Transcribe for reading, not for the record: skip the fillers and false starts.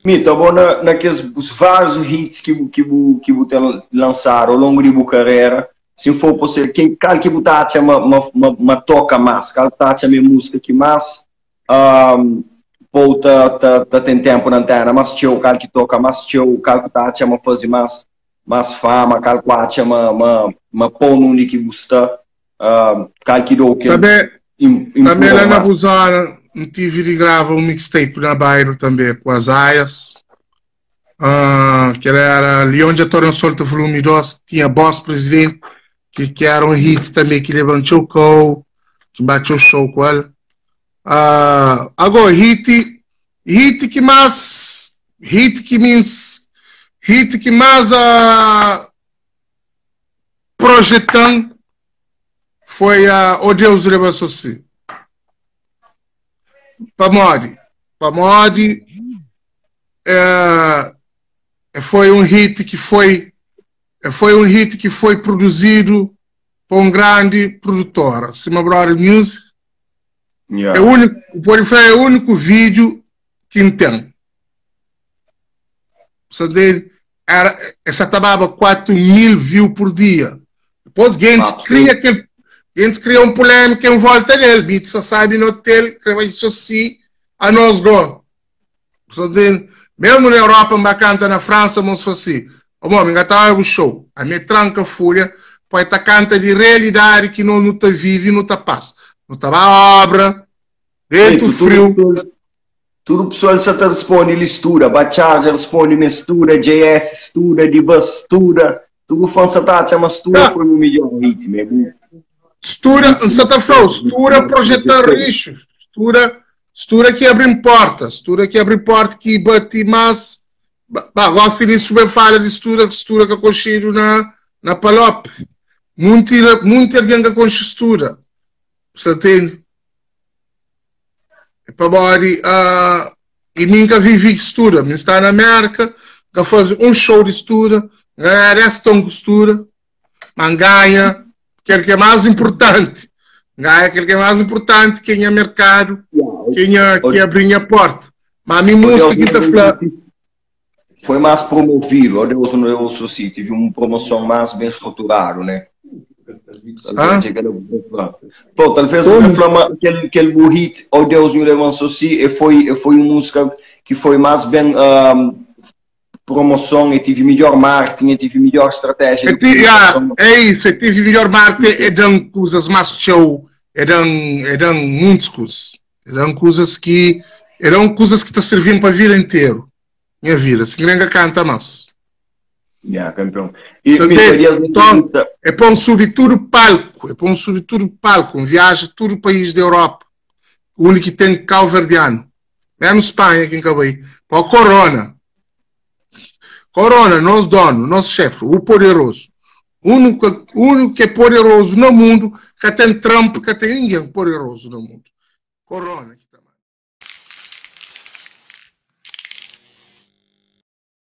Mito, abo na kes vários hits ki bu, ki bu, ki bu ten lansadu ao longu di bu karera, si for possível, ke, kal ki bu ta atxa ma, ma, ma, ma toka más? Kal bu ta atxa ma é músika ki más um, pou ta, ta, ta ten tempu na antena más txeu? Kal ki toka más txeu? Kal ku ta atxa ma faze más, más fama? Kal ku atxa ma, ma, ma pou nundi ki bu sta? Um, kal ki dou kel Também, im, também empurrão lá na más? Buzona, n tive de grava um mixtape na bairro também com as Aias. Ah, que era Leão de Torno Solto Volume 2, tinha Boss Presidente, que era um hit também que levantou o cou, que bateu show com ele. Ah, agora, hit que mais, hit que means, hit que mais projetando foi a O Deus Leva-se. Pamodi, Pamodi, foi um hit que foi um hit que foi produzido por um grande produtor, Sima Brother Music. É o único, pode falar, é o único vídeo que tem. Só dele era essa tababa 4 mil views por dia. Depois gente cria aquele, gente cria um polêmica em volta dele, bicho só sabe no hotel, que vai isso assim, a nós go. Só dele, mesmo na Europa, me canta na França, mas assim, o homem estava o show, a minha tranca folha, pode estar canta de realidade que não não tá vive, não tá passa. Não tá obra, dentro frio. Tudo pessoal só te responde, ele estuda, Bacharja responde, me estuda, JS estuda, Dibas estuda, tudo fã só tá chama estuda, foi o melhor hit mesmo. Estuda, Santa Flow, estuda projetar lixo, estuda que abre porta, estuda que abre porta que bate mais. Bah, gosto disso bem fala de estuda, estuda que consigo na Palop. Muito, muito alguém que conhece estuda. Você tem para body, e nunca vivi estuda. Me está na América, que faz um show de estuda, ganha resto com estuda, mas ganha aquele que é mais importante. Ganha aquele que é mais importante, quem é mercado, quem é que abre a porta. Mas a minha música que está falando. Foi mais promovido, o Deus não eu assim, tive uma promoção mais bem estruturada, né? Talvez Pô, talvez o aquele hit, o Deus me levantou assim, e foi uma música que foi mais bem promoção, e tive melhor marketing, e tive melhor estratégia. É isso, e tive melhor marketing, e dão coisas mais show, e dão muitas coisas. Eram coisas que eram coisas que te serviam para a vida inteira. Minha vida, se ninguém canta mais. Yeah, campeão. E, então, é para um subir tudo palco, é para um subir tudo palco, um viaja todo o país da Europa. O único que tem calverdiano. Menos Espanha, quem acabou aí. Para o Corona. Corona, nosso dono, nosso chefe, o poderoso. O único que é poderoso no mundo, que tem Trump, que tem ninguém poderoso no mundo. Corona.